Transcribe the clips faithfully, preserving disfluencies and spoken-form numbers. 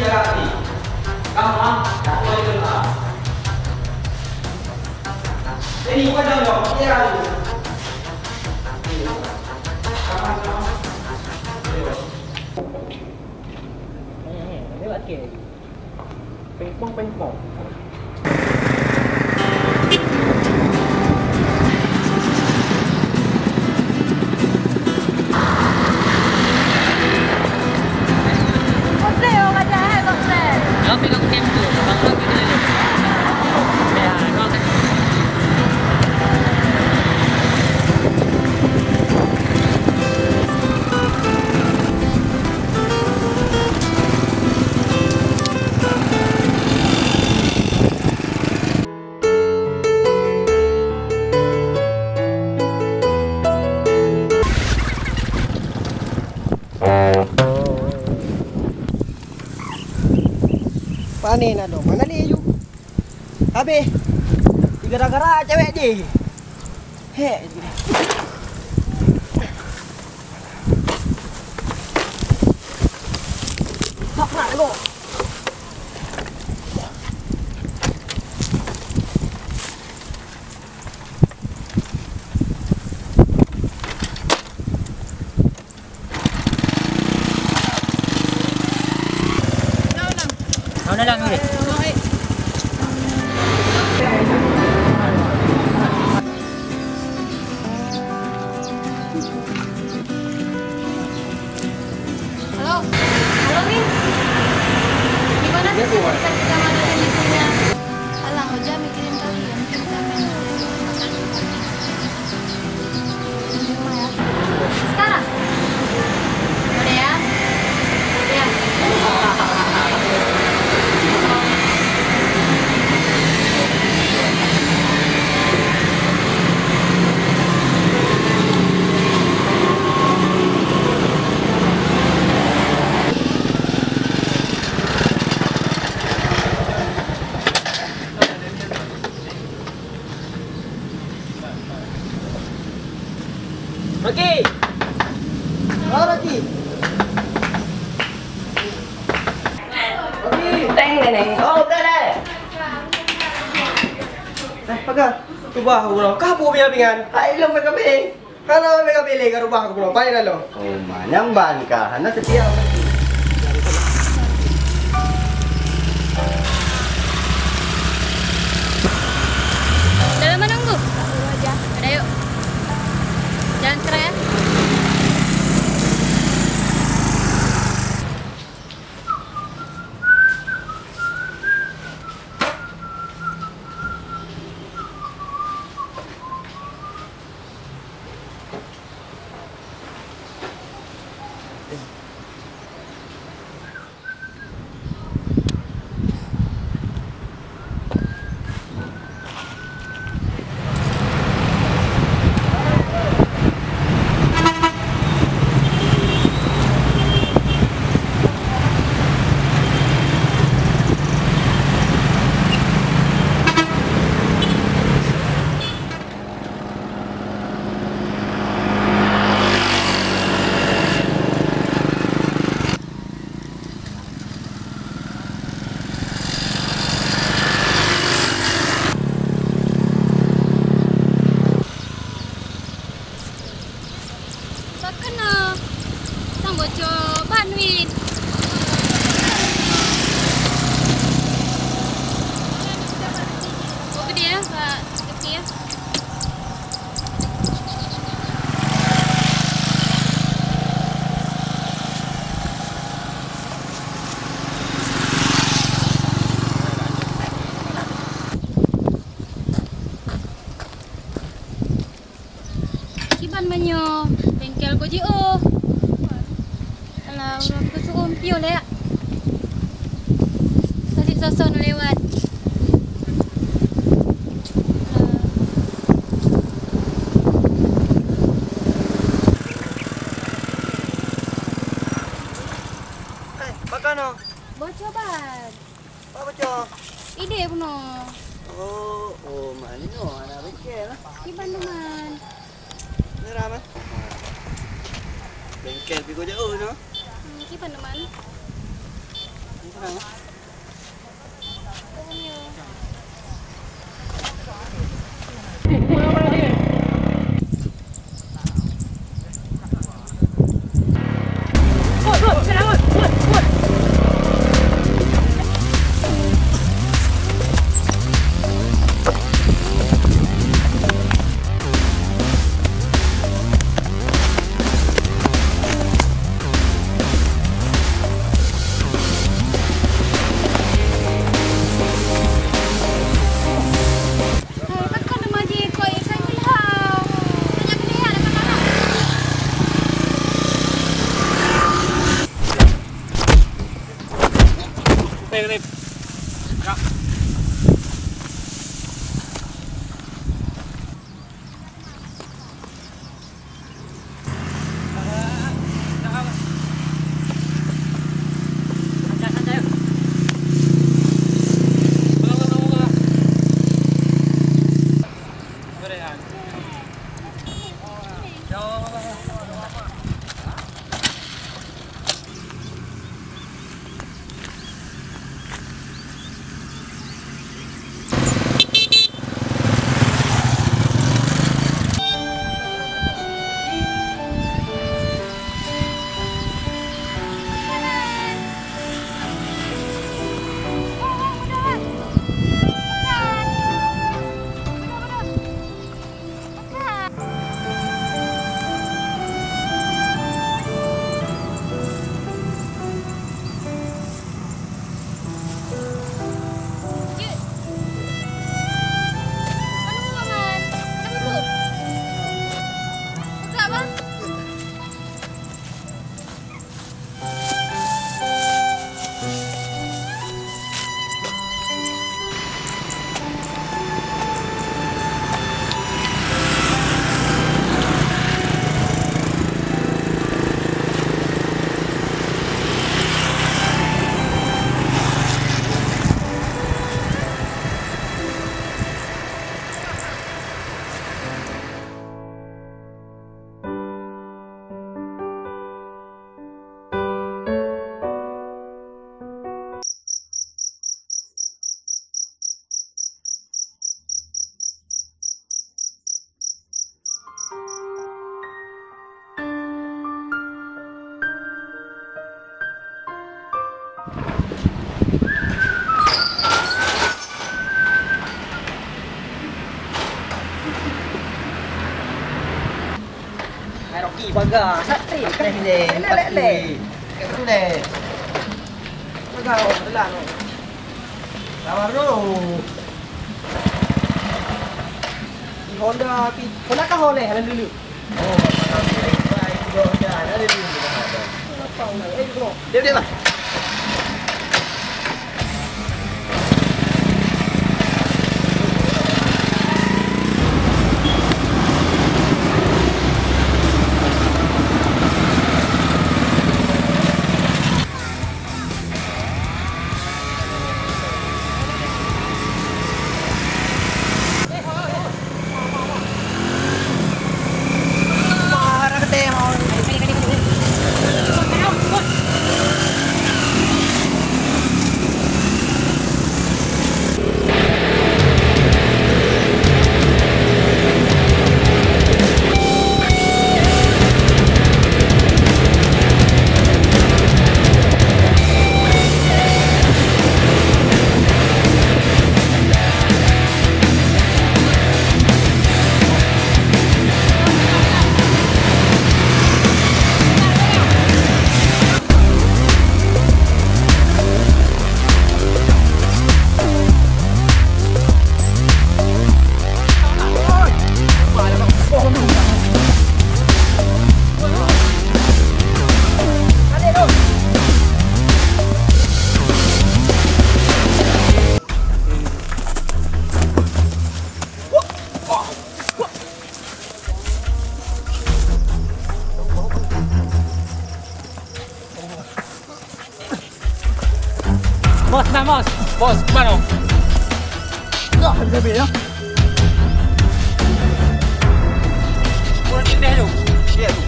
jarak ni. Kamu, ah, tak boleh dengar. Jadi, bukan dong, dong. Iya. Kamu, kamu. Ayo. Eh, eh, lewat ke? Pingpong, pingpong. Pane na dong, mana lé yu? Habéh. Gara-gara cewek jih. Hek. Tak nak tengok. Tahun dalam ni. Halo. Halo, Min. Gimana sih sertifikat keselamatan di sini? Alah, Oja mikirin kalian. Sekarang. Udah ya? Ya. Rocky! Oh, Rocky! Rocky! Teng, neng, neng. Oh, bukan, eh? Eh, pakai. Cuba aku dong. Kah bu pingan-pingan? Hai, lom pakai. Hana mega pilih ka rubah aku pulang. Pai lalu. Oh, ma, nyang ban ka. Hana setia. Dalam menunggu. Ada yuk. Jangan keras ya. Pakon na sang boco ban win. Oh, gede ya, Pak. Gede ya. Kiban meunyoe bengkel ku jiôh. Alah, ureueng keu su'um piôh lé. Sadik soson lewat. Alah. Eh, pakon nyoe? Boco ban. Apa, Cok? Idéh bunoe. Oh, oh, mak ni noh, anak bengkel lah. Kiban teuma. Ni ramai. Bengkel pi kau jauh noh. Hmm, kiban teuma. Ni ramai. Paga, satri, kah ni, lek, lek, lek. Kat tu deh. Paga, oh, telan, oh. Sabar dulu. Di Honda, pi-, Honda kah oleh, hana dulu? Oh, Honda, Honda, ada dulu. Kenapa, Honda? Eh, bro. Dia, dia lah. Bos, nah, bos. Bos, gimana? Dah, habis-habis, ya. Kurang indah tu. Dia tu.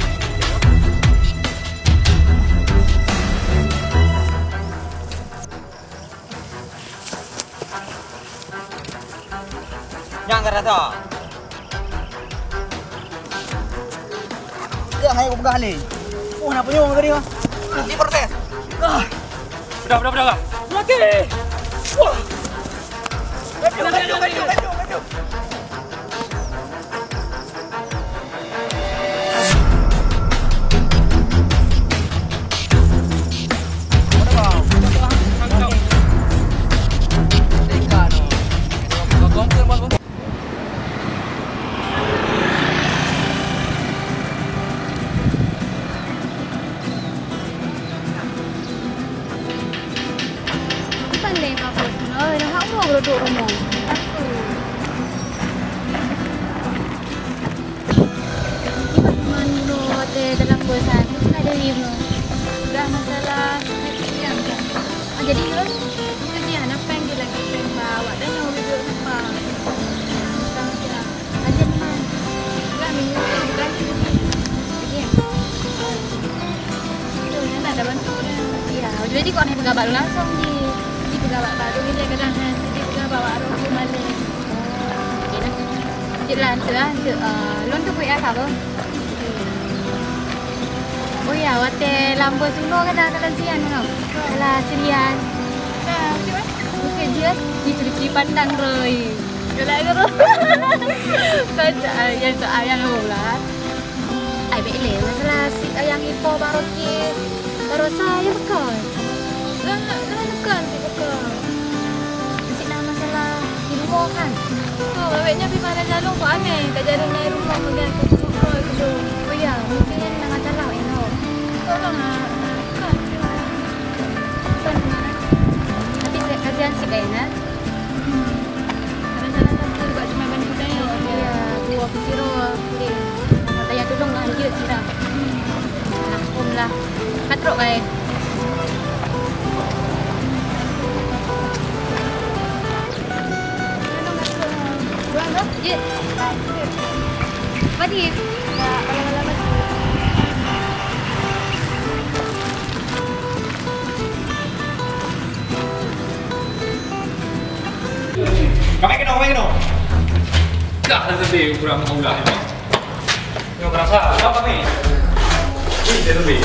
Nyang ka rasa. Nyang hai peugah lé. Oh, na punyueng tadi, ah. Nanti protes. Ah. Udah, udah, udah, udah. Lagi. Wah. Laju, laju, laju, laju, laju. Bukan lé bagus, oi, dah hak uroe duek rumoh. Takut. Iban man uroe watèe dalam bosan, ada lima. Udah masalah skripsi kan. Ah, jadi terus, kerja anak peng dia lagi peng ba awak dan yang udah dua rupa. Macam-macam. Aja ni, Man. Bukan minggu ni, bukan minggu ni. Iya. Itu, nyan ada bantu dah. Iya, jadi kok ni peugah bak lôn langsung ji. Ji peugah bak baru ni, kadang kan. Ji peugah bak warung tu malam. Okey lah. Cit lah, cit lah, cit. Ah, lôn tu kuih asap tu. Oh ya, watèe lam bus unoe kan dah, kan sian tu. Alah, sian. Nah, okey, Man. Okey, je. Ji tu di pandang, Roy. Galak guru. Kau cak ayang, cak ayang aku lah. Ai, bèk lé masalah si ayang ipo baroe ki. Baroe sa ya bekai. Lah, lah bukan si bekai. Si na masalah di rumoh kan. Oh, awaknyan pi pada jalong kok aneh. Ka jalan dari rumoh kemudian ke rumoh itu. Oh ya, mungkin na masalah eno. Tolong ah, bukan. Bukan, Ma. Tapi saya kasihan si Kak Ina. Kadang-kadang kan tu buat cuma bantu saya. Iya, dua puluh siro. Okey. Saya tolong lah, dia sirah. Nah, om lah. Katrok, guys. Tolong katrok. Buang, bro. Ye. Badi. Ya, kalau-kalau badi. Kamai keunoe, kamai keunoe. Dah dah sampai ukuran maulah ni. Nyoe berasa, apa ni? Ui, dah sampai.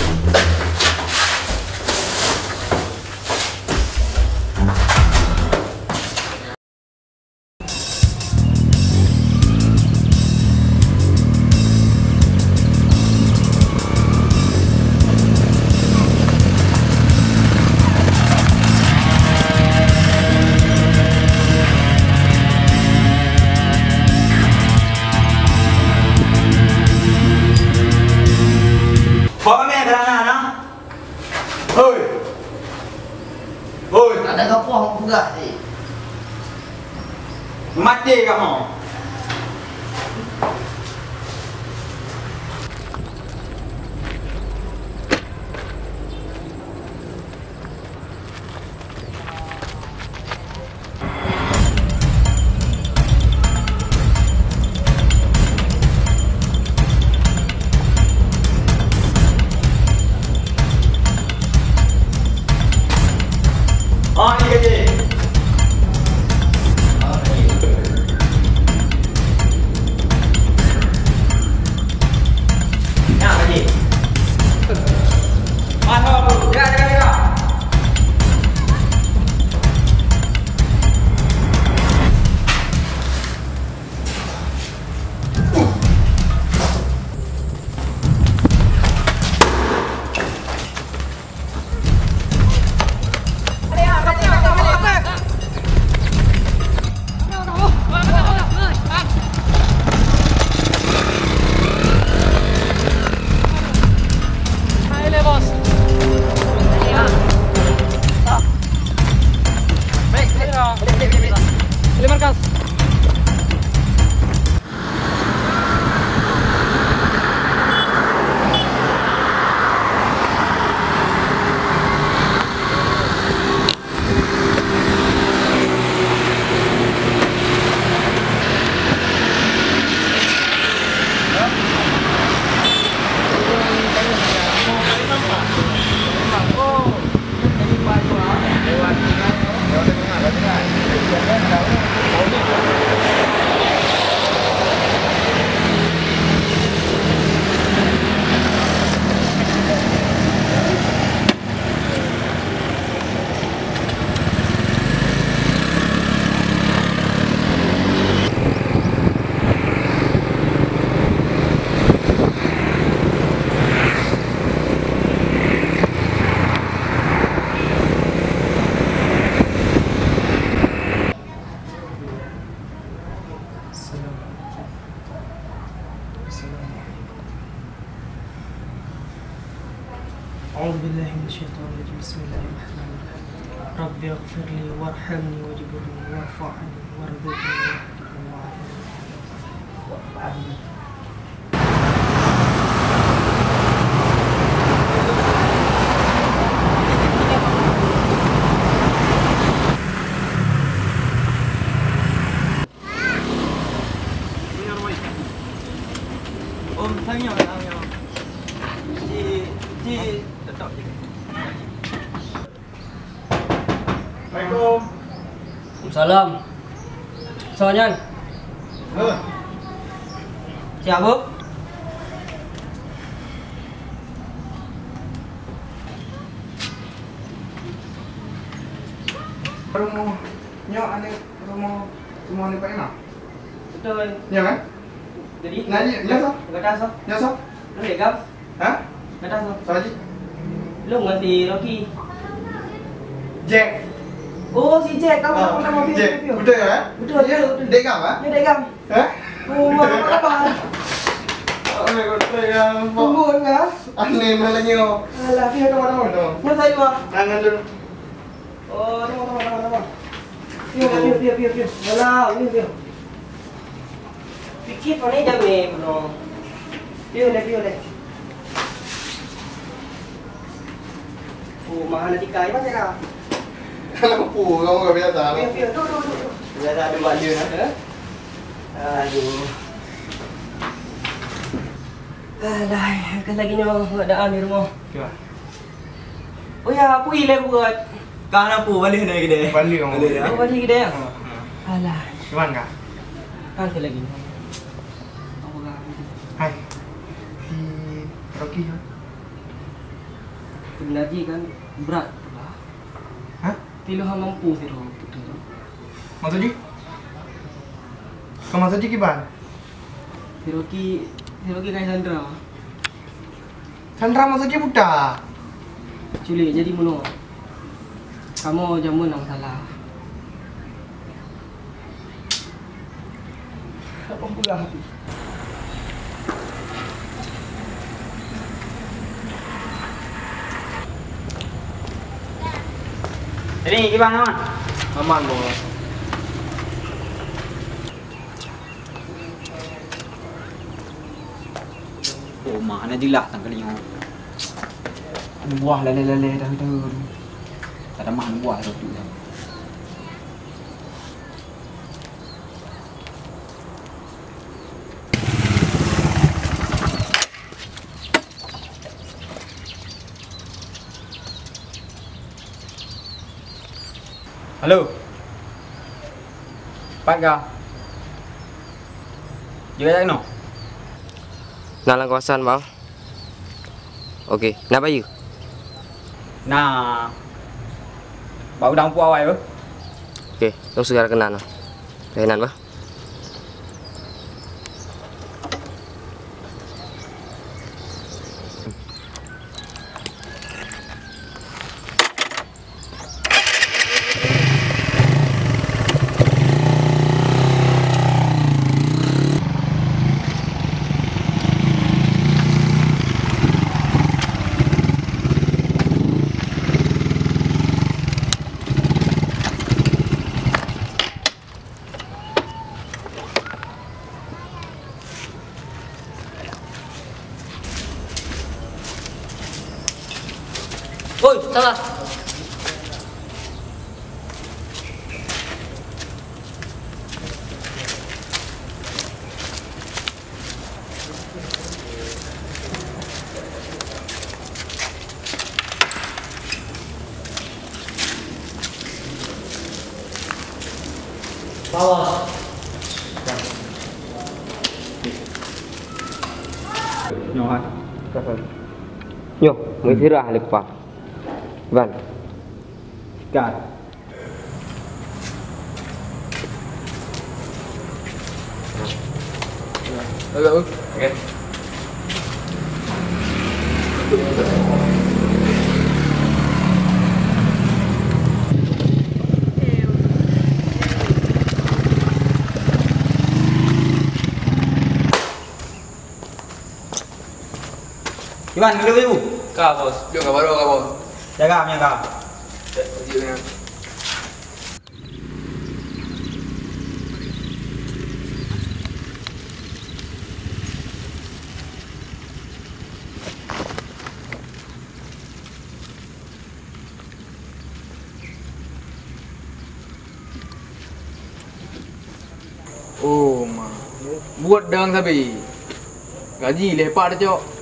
Dah gapoh peugah tadi. Maté kamoe. Oh, ini kerja. Oh, ini. Nah, Pak Haji. Masuk, gerak, gerak, gerak. Baik, balik, balik, balik, balik. Balik markas. Assalamualaikum. Assalamualaikum. أعوذ بالله من الشيطان الرجيم. بسم الله الرحمن الرحيم. رب اغفر لي وارحمني واجبرني واعف عني وارزقني واهدني وعافني واعف عني. Om, tanya, tanya. Di, di, tetap di. Assalamualaikum. Waalaikumsalam. Soe nyan? Heh. Siapa? Rumoh nyoe aneuk rumoh, rumoh aneuk Pak Imam? Betul. Nyoe kan? Jadi, nah, nyoe, nyoe soe? Gata soe? Nyoe soe? Lu dek gam? Hah? Gata soe? Soe lagi? Lu ngon si Rocky. Jack. Oh, si Jack. Tahu, tahu, tahu, tahu. Jack. Betul, ya? Betul, betul, betul. Dek gam, ah? Nyoe dek gam. Hah? Oh, apa khabar? Tunggu, ya. Aneh, mana nyoe? Alah, dia teman-teman tu. Nyoe saya, Bang. Tangan dulu. Oh, teman, teman, teman, teman. Piu, piu, piu, piu, piu. Alah, piu, piu. Pikir pané jamé, bro. Piu deh, piu deh. Oh, mahal nanti kai, Bang, ya? Kenapa? Kamu nggak biasa, no? Piu, piu, tu, tu, tu, tu. Biasa ada baju, nah. Hah? Aduh. Alah, kan lagi nyoe, nggak ada di rumah. Cuba. Oh ya, apa ilai buat? Kah na pu balik na kedai? Balik, oh. Balik dah. Oh, balik kedai, ya? Ha, ha. Alah. Cuman kah? Kan ke lagi. Apa kah? Hai. Si Rocky, ya? Sebenarnya kan berat pula. Hah? Tapi lôn hana mampu sidroe, beutôi. Maksud jih? Keu maksud jih kiban? Si Rocky, si Rocky kai Sandra. Sandra maksud jih buta? Culik, jadi meunoe. Kamoe jameun nyang salah. Apa pula hati? Jadi, kiban aman? Aman, Bos. Oh, mak, hana jeulaih tan kali nyoe. Anu buah lalé-lalé dah tu. Tak ada mah anu buah tu dah. Halo. Pat ka? Jeuet jak keunoe? Na lam kawasan, Bang. Oke, na bayeue? Na. Bak udang pue awai beuh. Oke, lôn segara keunan. Keunan beuh. Oi, salah. Bawah. Nyoe, hai. Nyoe, meuistirahat lé kupa. Ban. Kan. Agak, uh. Okey. Iwan, duduk dulu. Ka, Bos. Jom ka baru ka, Bos. Jaga, menjaga. Ya, ya. Oh, ma. Buet dang sabe. Gaji lé pat tacok.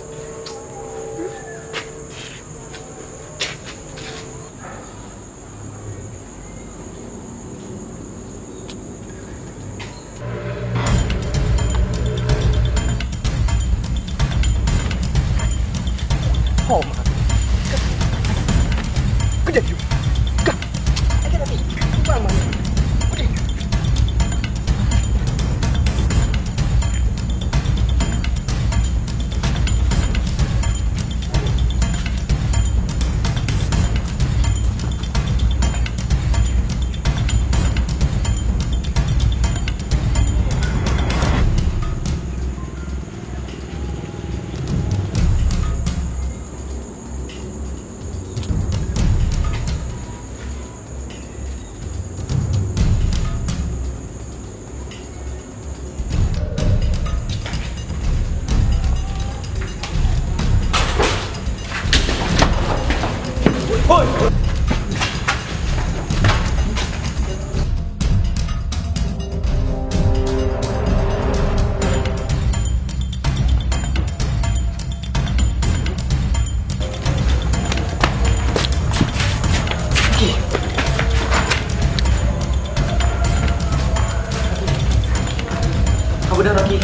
Apa dah, Rocky?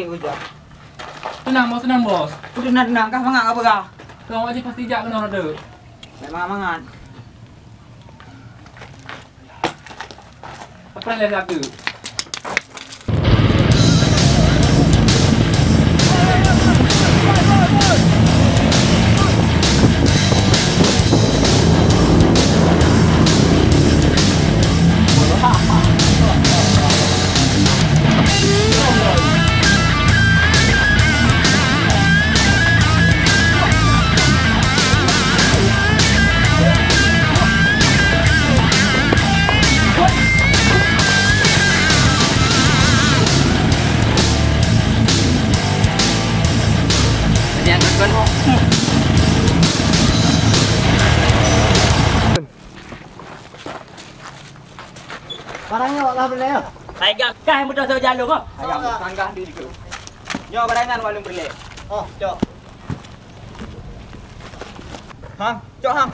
Ujak. Teunang, Bos, teunang, Bos. Teunang, teunang, kah mangat ka peugah? Kah awak jih pasti jak keunoe rot. Mangat-mangat. Apa yang lagi? Barang nyoe lah boleh ya. Hai gah, gah yang betul saja lu kok. Ayam sanggah di situ. Nyoe barang nyan walong berlek. Oh, cok. Hang, cok hang.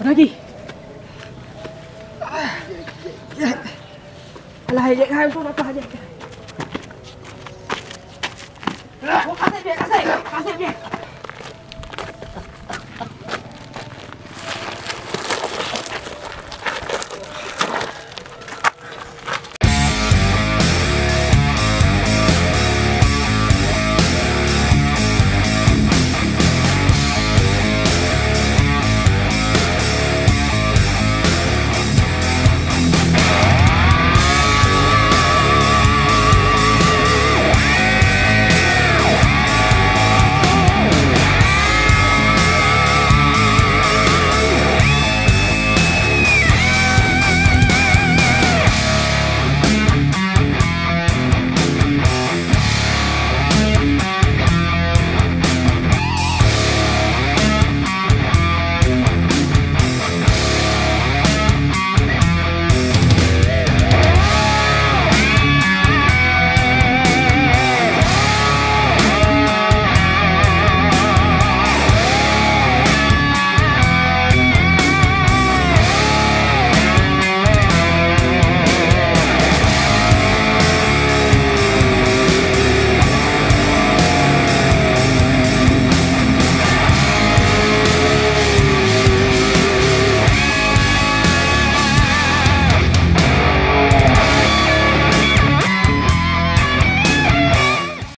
Udah lagi. Alah, Jack, hai, untung apa, Jack? Oh, kasih dia, kasih, kasih dia.